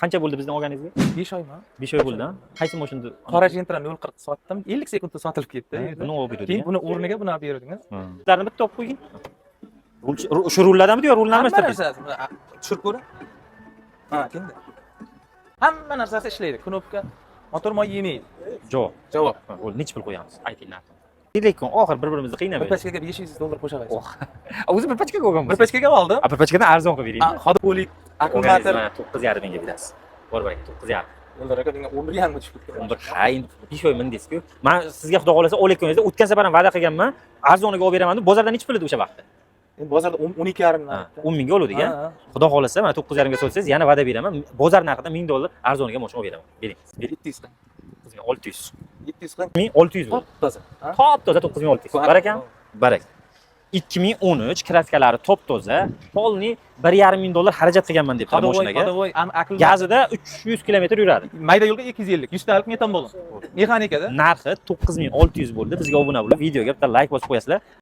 Qancha bo'ldi bizdan olganingizga? 5 oymi? 5 oy bo'ldi, a? Qaysi mashinani? Qora Gentrani 0,40 sotdim, 50 sekundda sotilib ketdi. Buni olib berdik. Keyin buni o'rniga buni olib berdingiz. Ularni bitta olib qo'ying. Shu rullardanmi yo rulni Hamma almashtirdingiz? narsasi, buni tushirib ko'ring. Ha, endi hamma narsasi ishlaydi. Knopka, motor moy yemaydi. Javob. Javob. Ha, bo'ldi, nechi pul qo'yamiz? Ayting narxini. Lekin oxir bir-birimizni Bir qiynamaylik. Pachkaga 500 dollar qo'shaverasiz. Oh. O'zi bir pachkaga olgan. Bir pachkaga oldim. A, bir pachkadan arzon qilib bering. Hodi akkumulyator. Mana, 9,5 mingga berasiz. Bor, baraka, 9,5. Eldor aka, menga 11,5ga tushib ketgan. 11, ha, endi 5 oy mindingiz-ku. Man sizga, xudo xohlasa, olayotganingizda o'tgan safar ham va'da qilganman, arzoniga olib beraman deb. Bozorda nechi pul edi o'sha vaqtda? Endi bozorda 12,5. Ha, 10 mingga oluvdik, a? Ha. Xudo xohlasa, mana, 9,5ga sotsangiz, yana va'da beraman, bozor narxidan 1000 dollar arzoniga mashina olib beraman. Bering. Bering. 700 qiling. 9600. 700 qiling. 1600 bo'ldi. Top toza, ha? Top toza 9600. Barakam? Baraka. 2013, kraskalari top toza, полный. 1,5 ming dollar xarajat qilganman deb Ходовой, mashinaga. Ходовой, akkumulyator. Gazida 300 kilometr yuradi. Mayda yo'lga 250, 100 talik metan bo'ldi. Mexanikada. Narxi 9600 bo'ldi. Bizga obuna bo'lib, videoga bitta layk bosib qo'yasizlar.